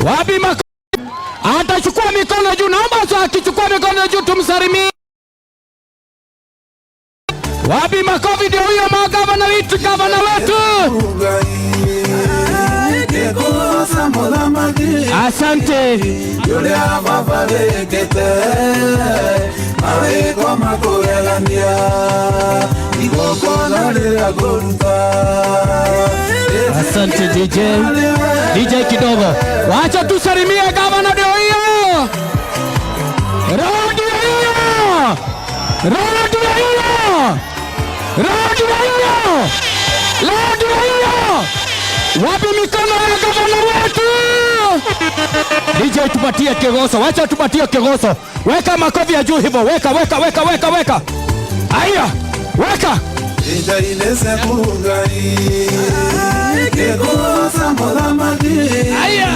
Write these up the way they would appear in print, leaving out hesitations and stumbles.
Wapi makofi? Atachukua mikono juu. Naomba sasa akichukua mikono juu tumsalimie. Wapi makofi? Ndio huyo magavana wetu, gavana wetu. Ngĩkũgoca mũthamaki. Asante. Ũrĩa baba wĩkĩte mawĩko makũgegania igongona rĩrĩa ngũruta. Asante DJ. DJ kidogo. Wacha tusalimie gavana, ndio hiyo. Ndio hiyo. Ndio hiyo. Ndio hiyo. Ndio hiyo. Wapi mikono ya gavana wetu? DJ, tupatie kigoso. Wacha tupatie kigoso. Weka makofi ya juu hivyo. Weka, weka, weka, weka, weka. Aya. Weka. Njainĩce Ngai ngĩkũgoca mũthamaki. Aya.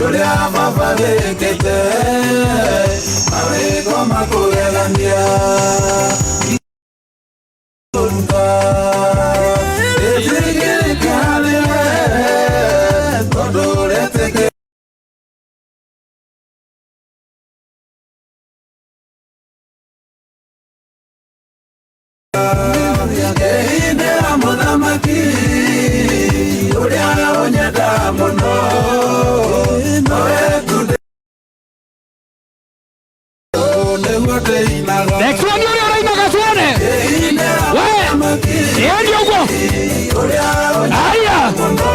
Ũrĩa baba wĩkĩte mawĩko makũgegania ngũruta ĩtĩkĩrĩke harĩ we tondũ ũretĩkĩra. Ĩindĩra mũthamaki ũrĩa ũnyenda mũno nowe tu nĩguo ndĩinaga. Next one, yule anainaga tuone. Ĩindĩra We. mũthamaki Yeye ndio huko. ũrĩa ũnyenda Aya. mũno.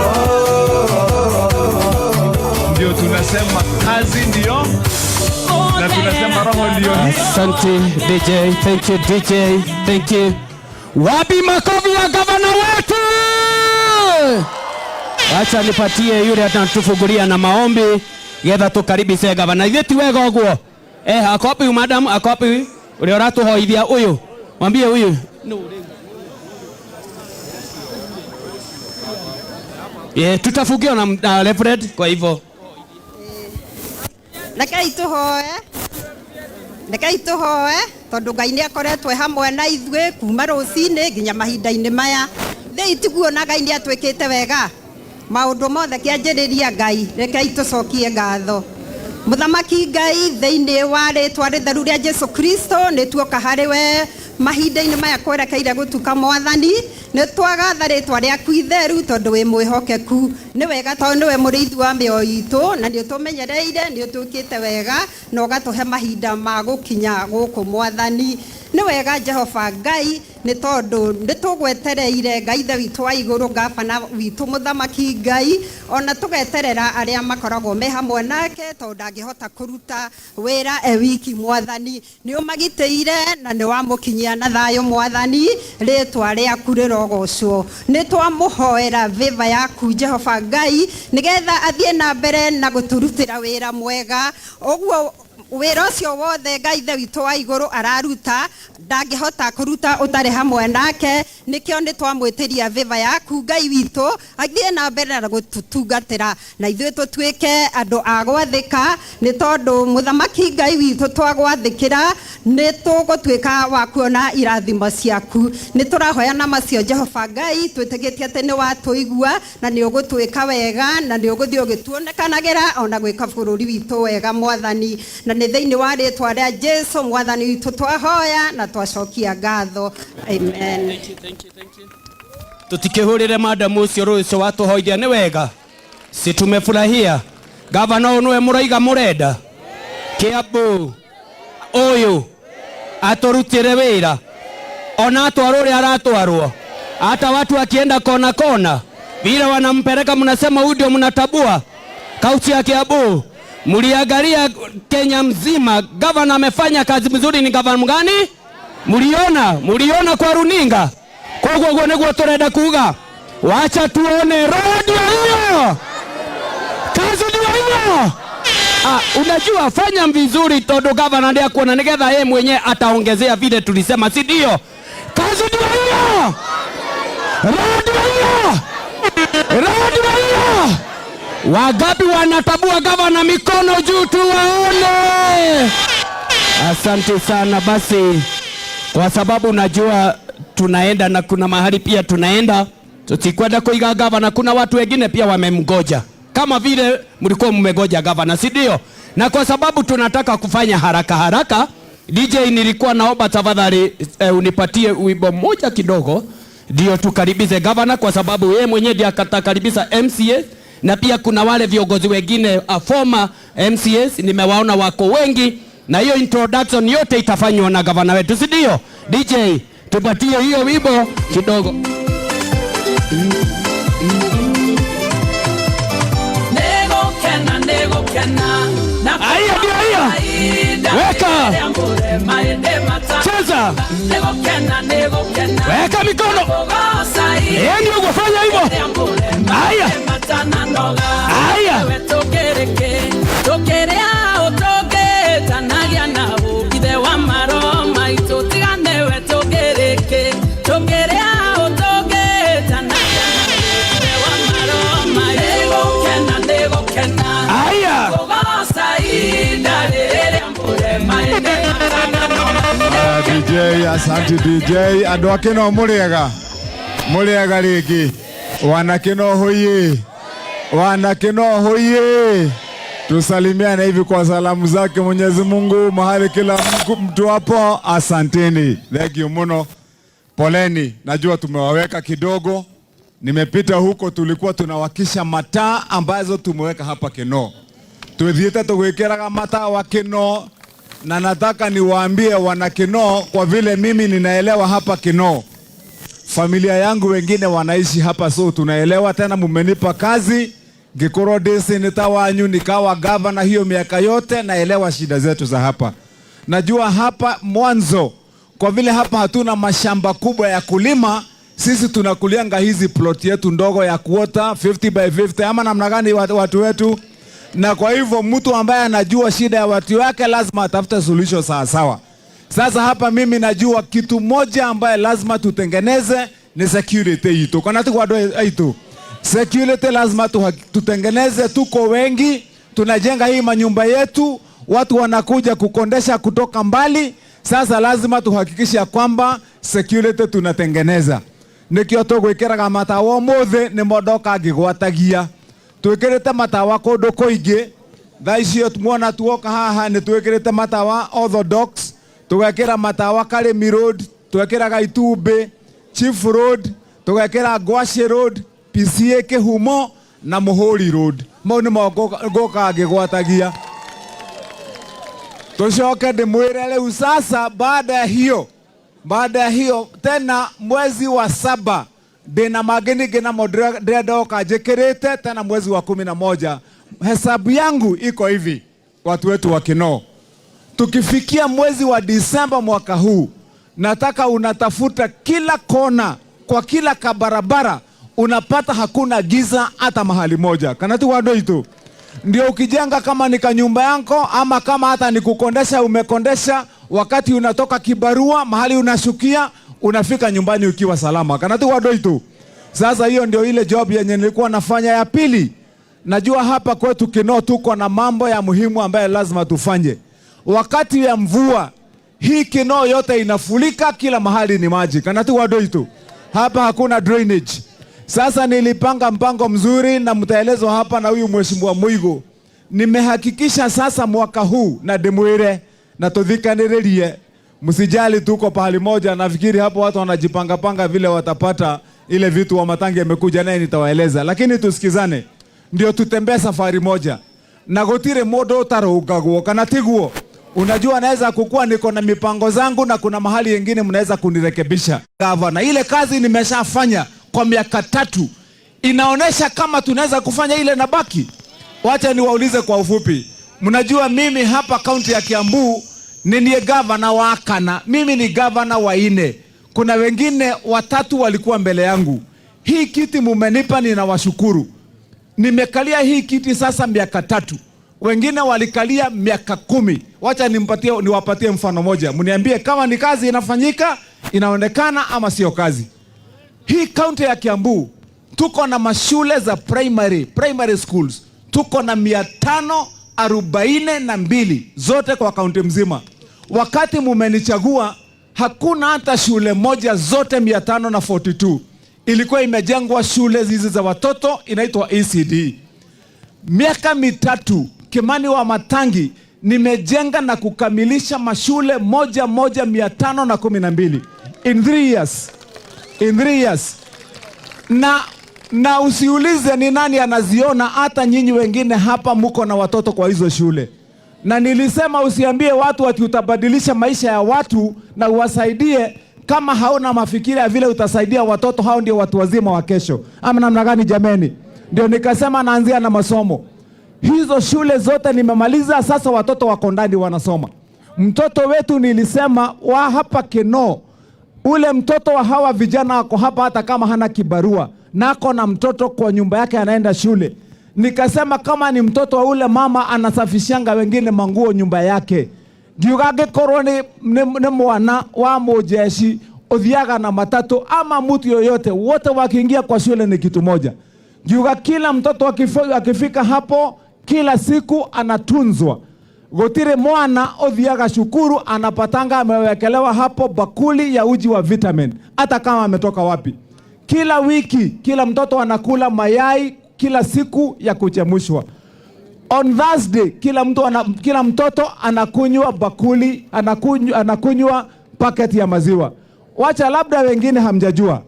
Ndio tunasema kazi ndio, na tunasema roho ndio hii. Asante DJ, thank you DJ, thank you. Wapi makofi ya gavana wetu? Acha nipatie yule atatufungulia na maombi getha tukaribishe gavana. Ithuĩ ti wega ũguo? Eh, ako wapi huyu madam? Ako wapi huyu? Ũrĩa ũratũhoithia ũyũ. Mwambie huyu. No, yeah, tutafungiwa na Reverend kwa hivyo. Rekei tũhoe, rekei tũhoe tondũ Ngai nĩ akoretwo hamwe na ithuĩ kuma rũcinĩ nginya mahinda-inĩ maya. Thĩ tiguona Ngai nĩ atwĩkĩte wega maũndũ mothe kĩanjĩrĩria. Ngai, rekei tũcokie ngatho. Mũthamaki Ngai, thĩinĩ wa rĩtwa rĩtheru rĩa Jesu Kristo, nĩ tuoka harĩ we mahinda-inĩ maya kwerekeire gũtuka. Mwathani, nĩ twagatha rĩtwa rĩaku itheru tondũ wĩ mwĩhokeku. Nĩ wega tondũ nĩwe mũrĩithi wa mĩoyo itũ na nĩ ũtũmenyereire, nĩ ũtwĩkĩte wega na ũgatũhe mahinda ma gũkinya gũkũ. Mwathani, nĩ wega. Jehova Ngai, nĩ tondũ nĩ tũgwetereire Ngai ithe witũ wa igũrũ, gabana witũ, mũthamaki Ngai, ona tũgeterera arĩa makoragwo me hamwe nake tondũ ndangĩhota kũruta wĩra e wiki. Mwathani, nĩ ũmagitĩire na nĩ wamũkinyia na thayũ. Mwathani, rĩtwa rĩaku rĩrogocwo. Nĩ twamũhoera favor yaku, Jehova Ngai, nĩgetha athiĩ na mbere na gũtũrutĩra wĩra mwega ũguo. Wĩra ũcio wothe Ngai ithe witũ wa igũrũ araruta, ndangĩhota kũruta ũtarĩ hamwe nake. Nĩkĩo nĩ twamwĩtĩria favor yaku, Ngai witũ, athiĩ na mbere na gũtũtungatĩra na ithuĩ tũtuĩke andũ a gwathĩka, nĩ tondũ mũthamaki Ngai witũ, twagwathĩkĩra nĩ tũgũtuĩka wa kuona irathimo ciaku. Nĩ tũrahoya na macio, Jehova Ngai, twĩtĩkĩtie atĩ nĩ watũigua na nĩ ũgũtwĩka wega na nĩ ũgũthiĩ ũgĩtuonekanagĩra ona gwĩka bũrũri witũ wega. Mwathani, na nĩ thĩinĩ wa rĩtwa rĩa Jesu Mwathani witũ twahoya na twacokia ngatho, amen. Tutikihurire madam ucio rũcio watũhoithia. Nĩ wega, si tumefurahia? Gavana ũyũ nĩwe mũraiga mũrenda Kiambu ũyũ atũrutĩre wĩra ona atwarwo ũrĩa aratwarwo. Hata watu akienda kona kona vile wanampeleka, mnasema huyu ndio mnatabua kaunti ya Kiambu. Mliangalia Kenya mzima, gavana amefanya kazi mzuri ni gavana mgani? Mliona, mliona kwa runinga. Koguo guo niguo turenda kuga, wacha tuone roho ndio hiyo, kazi ndio hiyo. Ah, unajua fanya vizuri tondu gavana ndiye akuona nigetha yeye mwenyewe ataongezea vile tulisema, si ndio? Kazi ndio hiyo, roho ndio hiyo, roho ndio hiyo. Wangapi wanatabua gavana? Mikono juu tuwaone. Asante sana. Basi, kwa sababu najua tunaenda na kuna mahali pia tunaenda, tutikwenda kuiga gavana, kuna watu wengine pia wamemgoja. Kama vile mlikuwa mmegoja gavana, si ndio? Na kwa sababu tunataka kufanya haraka haraka, DJ, nilikuwa naomba tafadhali unipatie wimbo mmoja kidogo ndio tukaribize gavana, kwa sababu yeye mwenyewe ndiye atakaribisha MCA na pia kuna wale viongozi wengine former MCAs nimewaona wako wengi, na hiyo introduction yote itafanywa na gavana wetu, si ndio? DJ, tupatie hiyo wimbo kidogo. Nĩgũkena, nĩgũkena na Aya, ndio hiyo. Weka. Cheza. Nĩgũkena, nĩgũkena. Weka mikono. Kũgoca. Eh, ndio kufanya hivyo. Aya. Aya. Tũkĩrĩa ũtũngĩtanagia na ithe wa maro maitũ tiga nĩwe tũkĩrĩkĩ tũkĩrĩa ũtũngĩtanagia na ithe wa maro maitũ nĩgũkena, nĩgũkena. Aya. Kũgoca ihinda rĩrĩa mbure maĩndĩ. Ah, DJ, asante DJ. Andũ a Kĩno mũrĩega, mũrĩega rĩngĩ. Wana Kĩno hoye, wana Kĩno hoye. Tusalimiane hivi kwa salamu zake Mwenyezi Mungu mahali kila mtu hapo. Asanteni, thank you muno. Poleni, najua tumewaweka kidogo. Nimepita huko, tulikuwa tunawakisha mataa ambazo tumeweka hapa Kino. Twithiĩte tũgwĩkĩraga matawa Kino, na nataka niwaambie wana Kino, kwa vile mimi ninaelewa hapa Kino, familia yangu wengine wanaishi hapa, so tunaelewa. Tena mumenipa kazi ngikorwo ndi seneta wanyu nikawa gavana hiyo miaka yote, naelewa shida zetu za hapa. Najua hapa mwanzo, kwa vile hapa hatuna mashamba kubwa ya kulima, sisi tunakulianga hizi plot yetu ndogo ya kuota 50 by 50 ama namna gani, watu wetu? Na kwa hivyo mtu ambaye anajua shida ya watu wake lazima atafute suluhisho sawa sawa. Sasa hapa mimi najua kitu moja ambaye lazima tutengeneze ni security itu kana tu kwa itu security lazima tutengeneze. Tuko wengi, tunajenga hii manyumba yetu, watu wanakuja kukondesha kutoka mbali. Sasa lazima tuhakikishe ya kwamba security tunatengeneza. Nikio tugwikiraga matawa umuthi nimo ndoka ngigwatagia twikirite matawa kundu kuingi. Thaa icio muona tuoka haha ni twikirite matawa Orthodox, tugekira matawa Karimi Road, twekiraga Itumbi, Chief Road, tugekira Ngwacĩ Road, PCA Kĩhumo na Mũhũri Road. Mau nĩmo ngũka ngĩgwatagia. Tucoke ndĩmwĩre rĩu sasa, baada ya hiyo tena mwezi wa 7 ndĩna mangĩ ningĩ namo ndĩrenda njĩkĩrĩte tena mwezi wa 11. Hesabu yangu iko hivi, watu wetu wa Kinoo, tukifikia mwezi wa Disemba mwaka huu, nataka unatafuta kila kona, kwa kila kabarabara, unapata hakuna giza hata mahali moja. Kana tu wado itu ndio ukijenga kama ni kanyumba yako ama kama hata ni kukondesha, umekondesha, wakati unatoka kibarua mahali unashukia, unafika nyumbani ukiwa salama. Kana tu wado itu. Sasa hiyo ndio ile job yenye nilikuwa nafanya ya pili. Najua hapa kwetu Kinoo tuko na mambo ya muhimu ambayo lazima tufanye. Wakati ya mvua hii Kinoo yote inafurika, kila mahali ni maji. Kana tu wado itu. Hapa hakuna drainage. Sasa nilipanga mpango mzuri na mtaelezwa hapa na huyu Mheshimiwa Muigo. Nimehakikisha sasa mwaka huu na ndimwire na tuthikaniririe, msijali, tuko pahali moja. Nafikiri hapo watu wanajipanga panga vile watapata ile vitu wa Matangi amekuja naye, nitawaeleza, lakini tusikizane, ndio tutembee safari moja na gutire mundu utarungagwo kana tiguo. Unajua, naweza kukua niko na mipango zangu na kuna mahali yengine mnaweza kunirekebisha. Gavana, ile kazi nimeshafanya kwa miaka 3 inaonesha kama tunaweza kufanya ile na baki. Wacha niwaulize kwa ufupi. Mnajua mimi hapa kaunti ya Kiambu ninie gavana wa kana, mimi ni gavana wa 4. Kuna wengine watatu walikuwa mbele yangu. Hii kiti mumenipa, ninawashukuru. Nimekalia hii kiti sasa miaka 3. Wengine walikalia miaka 10. Wacha niwapatie mfano moja. Mniambie kama ni kazi inafanyika, inaonekana ama sio kazi. Hii kaunti ya Kiambu tuko na mashule za primary schools. Tuko na 542 zote kwa kaunti mzima. Wakati mumenichagua hakuna hata shule moja, zote 542 ilikuwa imejengwa shule hizi za watoto inaitwa ECD. Miaka 3 Kimani Wamatangi nimejenga na kukamilisha mashule 1512 in 3 years. In 3 years. Na usiulize ni nani anaziona, hata nyinyi wengine hapa muko na watoto kwa hizo shule. Na nilisema usiambie watu ati utabadilisha maisha ya watu na uwasaidie kama hauna mafikira ya vile utasaidia watoto hao, ndio watu wazima wa kesho. Ama namna gani jameni? Ndio nikasema naanzia na masomo. Hizo shule zote nimemaliza, sasa watoto wako ndani wanasoma. Mtoto wetu nilisema wa hapa Kinoo, ule mtoto wa hawa vijana wako hapa, hata kama hana kibarua, nako na mtoto kwa nyumba yake anaenda shule. Nikasema kama ni mtoto wa ule mama anasafishanga wengine manguo nyumba yake, ngiuga angĩkorwo ni mwana wa mujeshi uthiaga na matatu ama mtu yoyote, wote wakiingia kwa shule ni kitu moja. Ngiuga kila mtoto akifika hapo kila siku anatunzwa. Gutire mwana uthiaga shukuru anapatanga amewekelewa hapo bakuli ya uji wa vitamin, hata kama ametoka wapi. Kila wiki kila mtoto anakula mayai kila siku ya kuchemshwa. On Thursday kila mtoto anakunywa bakuli, anakunywa paketi ya maziwa. Wacha labda wengine hamjajua.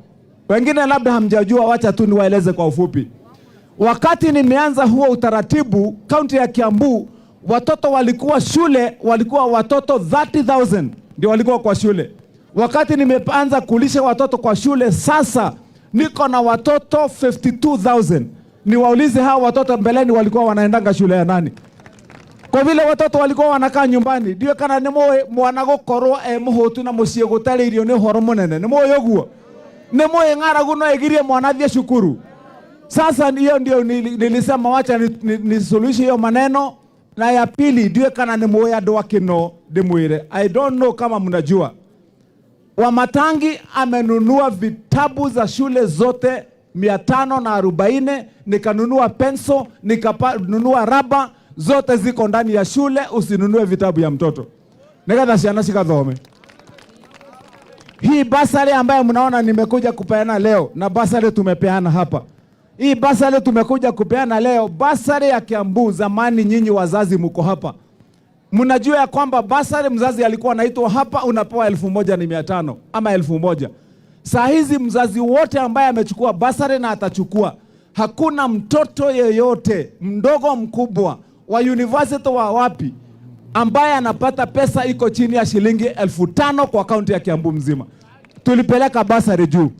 Wengine labda hamjajua, wacha tu niwaeleze kwa ufupi. Wakati nimeanza huo utaratibu kaunti ya Kiambu, watoto walikuwa shule, walikuwa watoto 30,000 ndio walikuwa kwa shule. Wakati nimeanza kulisha watoto kwa shule, sasa niko na watoto 52,000. Niwaulize hawa watoto mbeleni walikuwa wanaendanga shule ya nani? Kwa vile watoto walikuwa wanakaa nyumbani, ndio kana ni moe mwana gukorwo e muhutu na muciĩ gũtarĩ irio nĩ ũhoro mũnene. Nĩ moĩ ũguo? Nĩ moĩ ng'aragu no ĩgirie mwana athiĩ cukuru? Sasa hiyo ndio nilisema wacha nisuluhishe hiyo maneno. Na ya pili, ndio kana ni moe andũ a Kinoo ndĩmwĩre, I don't know kama mnajua, Wamatangi amenunua vitabu za shule zote 540, nikanunua pencil, nikanunua raba, zote ziko ndani ya shule. Usinunue vitabu ya mtoto nigetha ciana cigathome. Hii basari ambayo mnaona nimekuja kupeana leo, na basari tumepeana hapa, hii basari tumekuja kupeana leo, basari ya Kiambu. Zamani nyinyi wazazi mko hapa, mnajua ya kwamba basari mzazi alikuwa anaitwa hapa, unapewa 1,500 ama 1,000. Saa hizi mzazi wote ambaye amechukua basari na atachukua, hakuna mtoto yeyote mdogo mkubwa wa university wa wapi ambaye anapata pesa iko chini ya shilingi 5,000 kwa kaunti ya Kiambu mzima. Tulipeleka basari juu.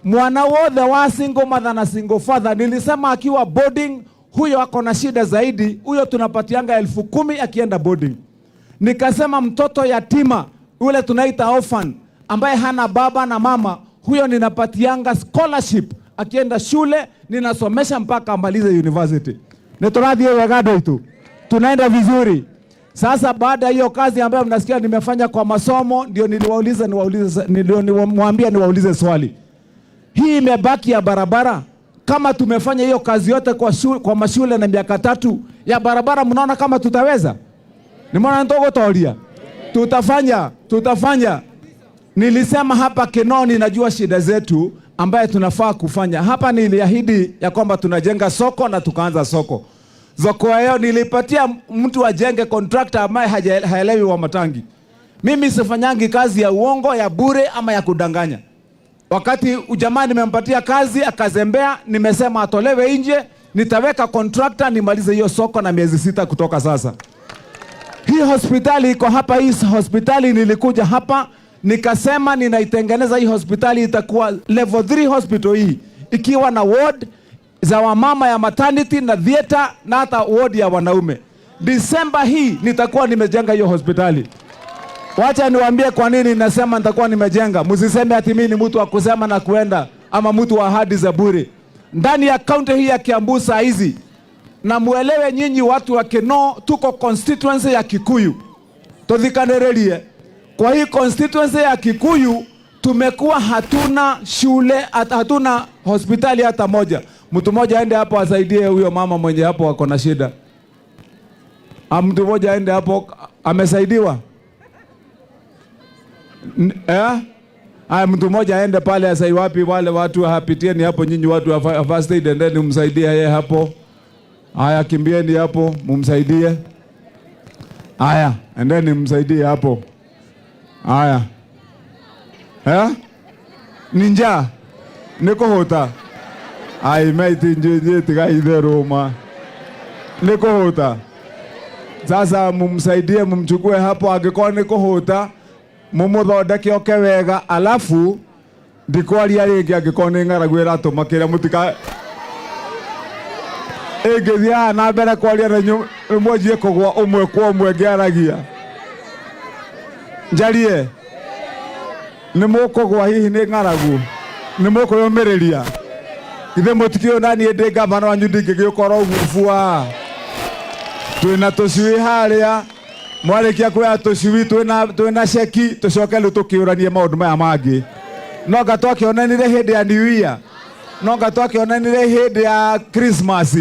Mwana wothe wa single mother na single father, nilisema akiwa boarding, huyo ako na shida zaidi, huyo tunapatianga 10,000 akienda boarding. Nikasema mtoto yatima ule tunaita orphan ambaye hana baba na mama, huyo ninapatianga scholarship akienda shule, ninasomesha mpaka amalize university. Niturathiĩ wega andũ aitũ, tunaenda vizuri. Sasa baada ya hiyo kazi ambayo mnasikia nimefanya kwa masomo, ndio niliwauliza, niwaulize, ndio nilimwambia niwaulize swali. Hii imebaki ya barabara. Kama tumefanya hiyo kazi yote kwa mashule na miaka 3 ya barabara, mnaona kama tutaweza? Nimeona nitogotoria. Tutafanya, tutafanya. Nilisema hapa Kinoo ninajua shida zetu ambaye tunafaa kufanya. Hapa niliahidi ya kwamba tunajenga soko na tukaanza soko. Soko hiyo nilipatia mtu ajenge, contractor ambaye haelewi Wamatangi. Mimi sifanyangi kazi ya uongo, ya bure ama ya kudanganya. Wakati ujamaa nimempatia kazi akazembea, nimesema atolewe nje, nitaweka contractor nimalize hiyo soko na miezi 6 kutoka sasa. Hii hospitali iko hapa, hii hospitali nilikuja hapa nikasema ninaitengeneza hii hospitali, itakuwa level 3 hospital hii, ikiwa na ward za wamama ya maternity na theater na hata ward ya wanaume. Disemba hii nitakuwa nimejenga hiyo hospitali. Wacha niwaambie kwa nini nasema nitakuwa nimejenga. Msiseme ati mimi ni mtu wa kusema na kuenda ama mtu wa ahadi za bure. Ndani ya kaunti hii ya Kiambu saa hizi, na muelewe nyinyi watu wa Kinoo, tuko constituency ya Kikuyu. Tuthikanererie. Kwa hii constituency ya Kikuyu tumekuwa hatuna shule, hatuna hospitali hata moja. Mtu mmoja aende hapo asaidie huyo mama mwenye hapo ako na shida. Mtu mmoja aende hapo, amesaidiwa? Aya, mtu mmoja aende pale asai wapi wale watu hapitieni hapo, nyinyi watu wa first aid endeni msaidie yeye hapo. Haya, kimbieni hapo mumsaidie. Haya, endeni msaidie hapo. Haya. Eh? Ni njaa? Nĩ kũhũta? Ai maiti njĩ tiga itherũ ma. Nĩ kũhũta? Sasa mumsaidie, mumchukue hapo, angĩkorwo nĩ kũhũta mumuthondeke oke wega, alafu ndikwaria rĩngĩ angĩkorwo nĩ ng'aragu ĩratũma kĩrĩa mũtika ĩngĩthiĩ haha na mbere kwaria na mwanjie kũgwa ũmwe kwa ũmwe ngĩaragia. Njarie nĩ mũkũgwa hihi nĩ ng'aragu, nĩ mũkwĩyũmĩrĩria. Ithe mũtikĩũĩ na niĩ ndĩ gavana wanyu ndingĩgĩũkora ũguo bua. Twĩna tũcui harĩa, mwarĩkia kuoya tũcui twĩna ceki, tũcoke rĩu tũkĩũranie maũndũ maya mangĩ. No nga twakĩonanire hĩndĩ ya New Year, no nga twakĩonanire hĩndĩ ya Christmas.